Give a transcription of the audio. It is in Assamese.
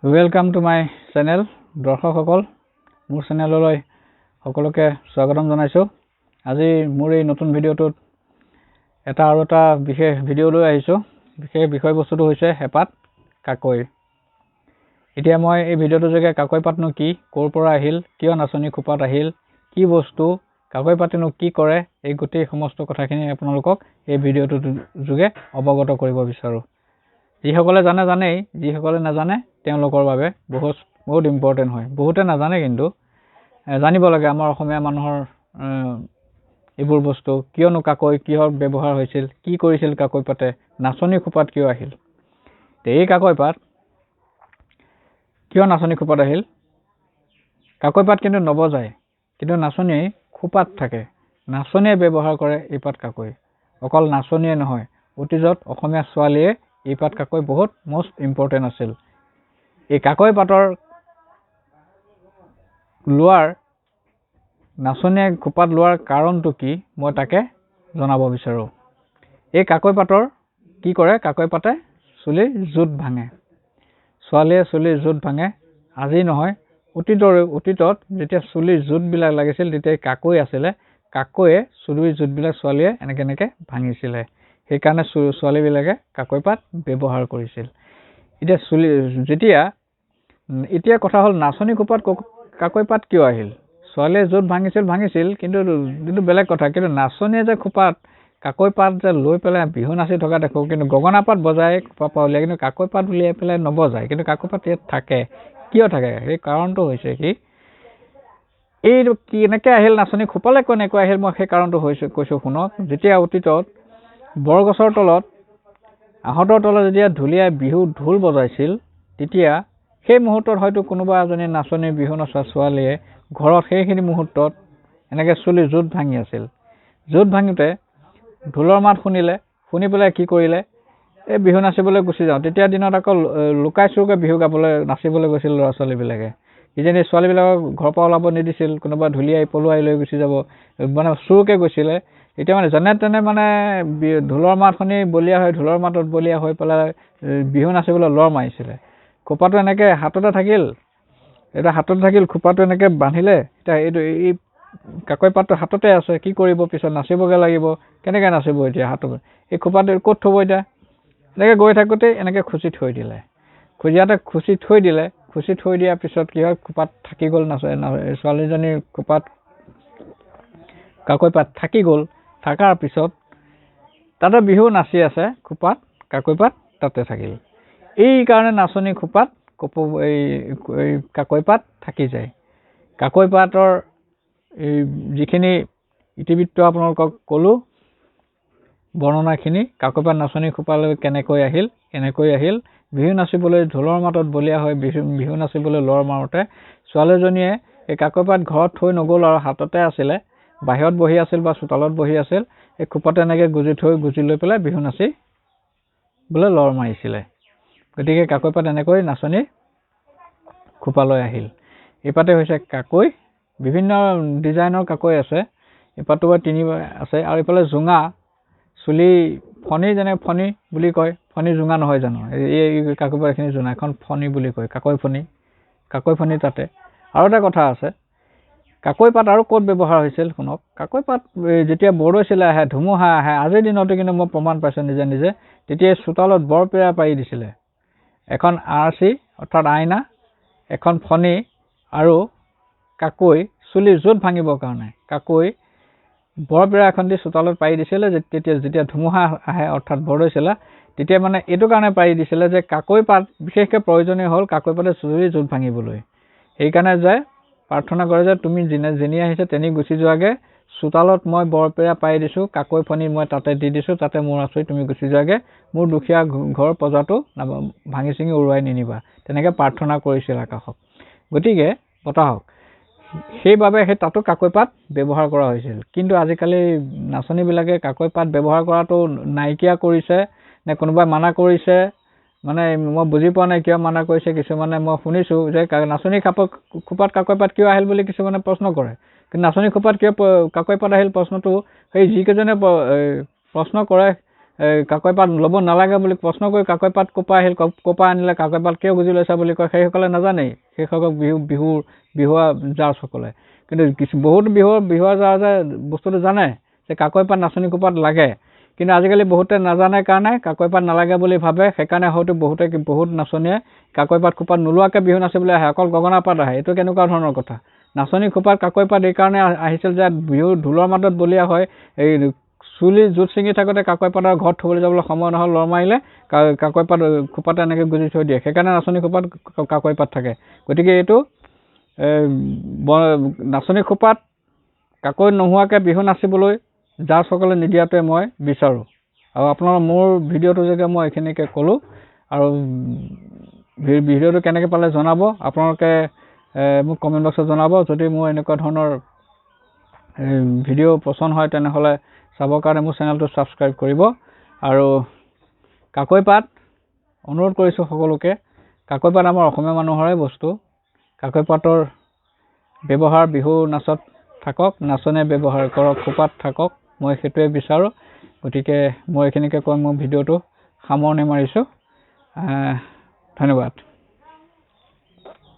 Welcome to my channel. দৰ্শকসকল, মোৰ চেনেললৈ সকলোকে স্বাগতম জনাইছোঁ। আজি মোৰ এই নতুন ভিডিঅ'টোত আৰু এটা বিশেষ ভিডিঅ' লৈ আহিছোঁ। বিশেষ বিষয়বস্তুটো হৈছে হেপাত কাকৈ। এতিয়া মই এই ভিডিঅ'টোৰ যোগে কাকৈ পাতনো কি, ক'ৰ পৰা আহিল, কিয় নাচনী খোপাত আহিল, কি বস্তু, কাকৈ পাতেনো কি কৰে, এই গোটেই সমস্ত কথাখিনি আপোনালোকক এই ভিডিঅ'টোৰ যোগে অৱগত কৰিব বিচাৰোঁ। যিসকলে জানে জানেই, যিসকলে নাজানে তেওঁলোকৰ বাবে বহুত বহুত ইম্পৰ্টেণ্ট হয়। বহুতে নাজানে, কিন্তু জানিব লাগে আমাৰ অসমীয়া মানুহৰ এইবোৰ বস্তু। কিয়নো কাকৈ কিহৰ ব্যৱহাৰ হৈছিল, কি কৰিছিল কাকৈ পাতে, নাচনী খোপাত কিয় আহিল? এই কাকৈ পাত কিয় নাচনী খোপাত আহিল? কাকৈ পাত কিন্তু নবজায়, কিন্তু নাচনী খোপাত থাকে। নাচনীয়ে ব্যৱহাৰ কৰে এই পাত কাকৈ। অকল নাচনীয়ে নহয়, অতীজত অসমীয়া ছোৱালীয়ে এই পাত কাকৈ বহুত মষ্ট ইম্পৰ্টেণ্ট আছিল। এই কাকৈ পাতৰ লোৱাৰ, নাচনীয়ে খোপাত লোৱাৰ কাৰণটো কি, মই তাকে জনাব বিচাৰোঁ। এই কাকৈ পাতৰ কি কৰে? কাকৈ পাতে চুলিৰ জোঁট ভাঙে। ছোৱালীয়ে চুলিৰ জোঁট ভাঙে। আজি নহয়, অতীতত যেতিয়া চুলিৰ জোঁটবিলাক লাগিছিল, তেতিয়া কাকৈ আছিলে। কাকৈয়ে চুলিৰ জোঁটবিলাক ছোৱালীয়ে এনেকৈ এনেকৈ ভাঙিছিলে। সেইকাৰণে ছোৱালীবিলাকে কাকৈ পাত ব্যৱহাৰ কৰিছিল। এতিয়া চুলি যেতিয়া, এতিয়া কথা হ'ল, নাচনী খোপাত কাকৈ পাত কিয় আহিল? ছোৱালীয়ে য'ত ভাঙিছিল ভাঙিছিল, কিন্তু বেলেগ কথা। কিন্তু নাচনীয়ে যে খোপাত কাকৈ পাত যে লৈ পেলাই বিহু নাচি থকা দেখোঁ, কিন্তু গগনা পাত বজাই খোপা পৰা উলিয়াই, কিন্তু কাকৈ পাত উলিয়াই পেলাই নবজায়, কিন্তু কাকৈ পাত ইয়াত থাকে। কিয় থাকে? সেই কাৰণটো হৈছে কি, এইটো কেনেকৈ আহিল, নাচনী খোপালৈ কেনেকৈ আহিল, মই সেই কাৰণটো হৈছে কৈছোঁ, শুনক। যেতিয়া অতীতত বৰগছৰ তলত, আহঁতৰ তলত যেতিয়া ঢুলীয়াই বিহু ঢোল বজাইছিল, তেতিয়া সেই মুহূৰ্তত হয়তো কোনোবা এজনী নাচনী, বিহু নচা ছোৱালীয়ে ঘৰত সেইখিনি মুহূৰ্তত এনেকৈ চুলি জোঁট ভাঙি আছিল। জোঁট ভাঙোতে ঢোলৰ মাত শুনিলে। শুনি পেলাই কি কৰিলে? এই বিহু নাচিবলৈ গুচি যাওঁ। তেতিয়া দিনত আকৌ লুকাই চুৰকৈ বিহু গাবলৈ, নাচিবলৈ গৈছিল ল'ৰা ছোৱালীবিলাকে। কিজানি ছোৱালীবিলাকক ঘৰৰ পৰা ওলাব নিদিছিল, কোনোবা ঢুলীয়াই পলুৱাই লৈ গুচি যাব, মানে চুৰকৈ গৈছিলে। এতিয়া মানে যেনে তেনে মানে ঢোলৰ মাত শুনি বলিয়া হৈ, ঢোলৰ মাতত বলিয়া হৈ পেলাই বিহু নাচিবলৈ লৰ মাৰিছিলে। খোপাটো এনেকৈ হাততে থাকিল, এতিয়া হাততে থাকিল, খোপাটো এনেকৈ বান্ধিলে। এতিয়া এইটো এই কাকৈ পাতটো হাততে আছে, কি কৰিব পিছত? নাচিবগৈ লাগিব, কেনেকৈ নাচিব এতিয়া? হাতত এই খোপাটো ক'ত থ'ব এতিয়া? এনেকৈ গৈ থাকোঁতেই এনেকৈ খুচি থৈ দিলে। খুজিয়াতে খুচি থৈ দিলে। খুচি থৈ দিয়াৰ পিছত কি হয়? খোপাত থাকি গ'ল। নাচে ছোৱালীজনীৰ খোপাত কাকৈ পাত থাকি গ'ল। থকাৰ পিছত তাতে বিহু নাচি আছে, খোপাত কাকৈ পাত তাতে থাকিল। এইকাৰণে নাচনী খোপাত কপৌ এই কাকৈ পাত থাকি যায়। কাকৈ পাতৰ এই যিখিনি ইতিবৃত্ত আপোনালোকক ক'লোঁ, বৰ্ণনাখিনি, কাকৈ পাত নাচনী খোপালৈ কেনেকৈ আহিল, কেনেকৈ আহিল? বিহু নাচিবলৈ ঢোলৰ মাতত বলিয়া হৈ বিহু নাচিবলৈ লৰ মাৰোঁতে ছোৱালীজনীয়ে এই কাকৈ পাত ঘৰত থৈ নগ'ল আৰু হাততে আছিলে, বাহিৰত বহি আছিল বা চোতালত বহি আছিল, এই খোপাতে এনেকৈ গুজি থৈ, গুজি লৈ পেলাই বিহু নাচি বোলে লৰ মাৰিছিলে। গতিকে কাকৈ পাত এনেকৈ নাচনী খোপালৈ আহিল। এই পাতে হৈছে কাকৈ। বিভিন্ন ডিজাইনৰ কাকৈ আছে। এই পাতটো বাৰু তিনি আছে। আৰু এইফালে জোঙা চুলি ফণি, যেনে ফণি বুলি কয়, ফণি জোঙা নহয় জানো? এই কাকৈ পাত এইখিনি জোঙা, এখন ফণি বুলি কয়, কাকৈ ফণি, কাকৈ ফণি তাতে। আৰু এটা কথা আছে, কাকৈ পাত আৰু ক'ত ব্যৱহাৰ হৈছিল শুনক। কাকৈ পাত যেতিয়া বৰদৈচিলা আহে, ধুমুহা আহে, আজিৰ দিনতো কিন্তু মই প্ৰমাণ পাইছোঁ নিজে নিজে, তেতিয়া চোতালত বৰপেৰা পাৰি দিছিলে। এখন আৰ্চি অৰ্থাৎ আইনা, এখন ফণি আৰু কাকৈ, চুলিৰ জোঁট ভাঙিবৰ কাৰণে কাকৈ বৰপেৰা এখন দি চোতালত পাৰি দিছিলে। তেতিয়া যেতিয়া ধুমুহা আহে, অৰ্থাৎ বৰদৈচিলা, তেতিয়া মানে এইটো কাৰণে পাৰি দিছিলে যে কাকৈ পাত বিশেষকৈ প্ৰয়োজনীয় হ'ল কাকৈ পাতে চুলিৰ জোঁট ভাঙিবলৈ। সেইকাৰণে যে প্ৰাৰ্থনা কৰে যে তুমি যেনি আহিছে তেনি গুচি যোৱাগৈ, চোতালত মই বৰপেৰা পাৰি দিছোঁ, কাকৈ ফণি মই তাতে দি দিছোঁ, তাতে মোৰ আঁচৰি তুমি গুচি যোৱাগৈ, মোৰ দুখীয়া ঘৰ পঁজাটো ভাঙি চিঙি উৰুৱাই নিনিবা। তেনেকৈ প্ৰাৰ্থনা কৰিছিল আকাশক, গতিকে বতাহক। সেইবাবে সেই তাতো কাকৈ পাত ব্যৱহাৰ কৰা হৈছিল। কিন্তু আজিকালি নাচনীবিলাকে কাকৈ পাত ব্যৱহাৰ কৰাটো নাইকিয়া কৰিছে নে কোনোবাই মানা কৰিছে, মানে মই বুজি পোৱা নাই কিয় মানা কৰিছে। কিছুমানে মই শুনিছোঁ যে নাচনী খোপাত কাকৈ পাত কিয় আহিল বুলি কিছুমানে প্ৰশ্ন কৰে। কিন্তু নাচনী খোপাত কিয় কাকৈ পাত আহিল প্ৰশ্নটো সেই যিকেইজনে প্ৰশ্ন কৰে, কাকৈ পাত ল'ব নালাগে বুলি প্ৰশ্ন কৰি কাকৈ পাত ক'ৰ পৰা আহিল, ক'ৰ পৰা আনিলে, কাকৈ পাত কিয় গুজি লৈছা বুলি কয়, সেইসকলে নাজানেই, সেইসকল বিহুৰ বিহুৱা জাজসকলে। কিন্তু কিছু বহুত বিহুৱা জাজে বস্তুটো জানে যে কাকৈ পাত নাচনী খোপাত লাগে, কিন্তু আজিকালি বহুতে নাজানে কাৰণে কাকৈ পাত নালাগে বুলি ভাবে। সেইকাৰণে হয়তো বহুত নাচনীয়ে কাকৈ পাত খোপাত নোলোৱাকৈ বিহু নাচিবলৈ আহে, অকল গগনা পাত আহে। এইটো কেনেকুৱা ধৰণৰ কথা? নাচনী খোপাত কাকৈ পাত এইকাৰণে আহিছিল যে বিহু ঢোলৰ মাতত বলিয়া হয়, এই চুলি জোঁট ছিঙি থাকোঁতে কাকৈ পাতৰ ঘৰত থ'বলৈ যাবলৈ সময় নহ'ল, লৰ মাৰিলে কাকৈ পাত খোপাতে এনেকৈ গুজি থৈ দিয়ে, সেইকাৰণে নাচনী খোপাত কাকৈ পাত থাকে। গতিকে এইটো নাচনী খোপাত কাকৈ নোহোৱাকৈ বিহু নাচিবলৈ জাজসকলে নিদিয়াটোৱে মই বিচাৰোঁ। আৰু আপোনালোকৰ মোৰ ভিডিঅ'টো যোগে মই এইখিনিকে ক'লোঁ, আৰু ভিডিঅ'টো কেনেকৈ পালে জনাব, আপোনালোকে মোক কমেণ্ট বক্সত জনাব। যদি মোৰ এনেকুৱা ধৰণৰ ভিডিঅ' পচন্দ হয় তেনেহ'লে চাবৰ কাৰণে মোৰ চেনেলটো ছাবস্ক্ৰাইব কৰিব। আৰু কাকৈ পাত অনুৰোধ কৰিছোঁ সকলোকে, কাকৈ পাত আমাৰ অসমীয়া মানুহৰে বস্তু, কাকৈ পাতৰ ব্যৱহাৰ বিহু নাচত থাকক, নাচনীয়ে ব্যৱহাৰ কৰক, খোপাত থাকক, মই সেইটোৱে বিচাৰোঁ। গতিকে মই এইখিনিকে কৈ মোৰ ভিডিঅ'টো সামৰণি মাৰিছোঁ। ধন্যবাদ।